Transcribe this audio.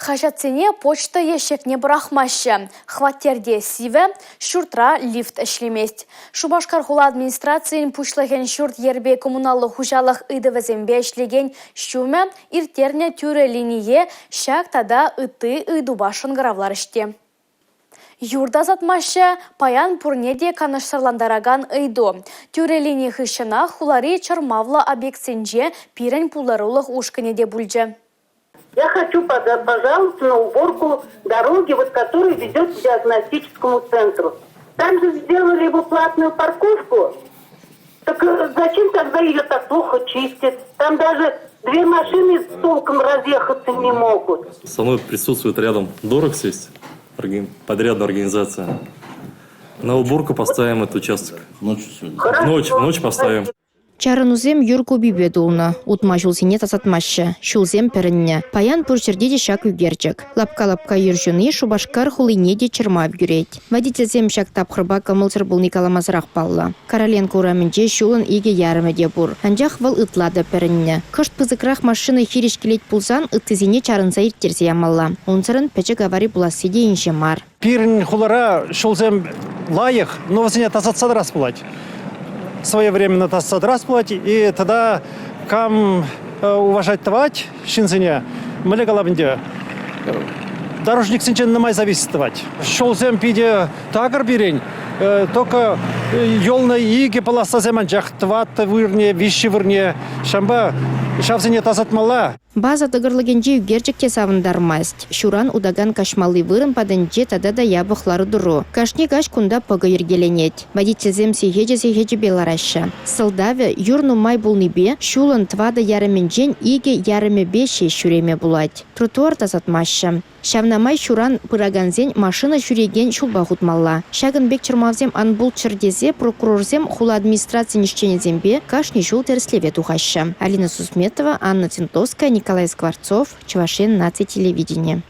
Хаҫатсене почта ещӗкне пӑрахмаҫҫӗ. Хваттерте сивӗ, ҫуртра лифт ӗҫлемест. Шупашкар хула администрацийӗн пуҫлӑхӗн ҫурт-йӗрпе коммуналлӑ хуҫалӑх ыйтӑвӗсемпе ӗҫлекен ҫумӗ ирттернӗ тӳрӗ линие ҫак тата ытти ыйтупа шӑнкӑравларӗҫ те. Юр тасатмаҫҫӗ – паян пурне те канӑҫсӑрлантаракан ыйту. Тӳрӗ лини хыҫҫӑнах хулари чӑрмавлӑ объектсенче пирӗн пултарулӑх ушкӑнӗ те пулчӗ. Я хочу пожаловаться на уборку дороги, вот которая ведет к диагностическому центру. Там же сделали его платную парковку. Так зачем тогда ее так плохо чистят? Там даже две машины толком разъехаться не могут. Со мной присутствует рядом Дорог есть, подрядная организация. На уборку поставим этот участок. Ночью сегодня. Хорошо. Ночь, ночь поставим. Чарӑнусем юр купипе тулнӑ. Утма ҫулсене тасатмаҫҫӗ. Ҫулсем пӗрӗннӗ. Паян пур ҫӗрте те ҫак ӳкерчӗк. Лапка-лапка юр ҫуни Шупашкар хулине те чӑрмав кӳрет. Водительсем ҫак тапхӑрпа кӑмӑлсӑр пулни каламасӑрах паллӑ. Короленко урамӗнче ҫулӑн икӗ ярӑмӗ те пур. Анчах вӑл ытла та пӗрӗннӗ. Кӑшт пысӑкрах машина хирӗҫ килет пулсан ыттисене чарӑнса ирттерсе ямалла. Унсӑрӑн пӗчӗк авари пуласси те инҫе мар. Пирӗн хулара ҫулсем лайӑх, но вӗсене тасатса тӑрас пулать. Своевременно тасатса тӑрас пулать. И тата кам уважать тӑвать ҫынсене, мӗнле калап ӗнтӗ, дорожниксенчен нумай зависит тӑвать. Ҫулсем питӗ такӑр пирӗн, только юлнӑ икӗ полосасем анчах тӑваттӑ вырне, виҫҫӗ вырне. Ҫавӑнпа ҫавсене тасатмалла. База тӑкӑрлӑкӗнчи ӳкерчӗк те савӑнтармасть. Ҫуран утакан каҫмалли вырӑн патӗнче тата та япӑх лару-тӑру. Кашни каҫ кунта пӑкӑ йӗркеленет. Водительсем сехечӗ-сехечӗпе лараҫҫӗ. Сӑлтавӗ юр нумай пулнипе ҫулӑн тӑватӑ ярӑмӗнчен икӗ ярӑмӗпе ҫеҫ ҫӳреме пулать. Тротуар тасатмаҫҫӗ. Ҫавна май ҫуран пыракансен машина ҫӳрекен ҫулпах утмалла. Ҫакӑн пек чӑрмавсем ан пулччӑр тесе прокурорсем хула администрацийӗн ӗҫченӗсемпе кашни ҫул тӗрӗслеве тухаҫҫӗ. Алина Сусметова, Анна Тинтовская, Николай Скворцов, Чӑваш Ен наци телевиденийӗ.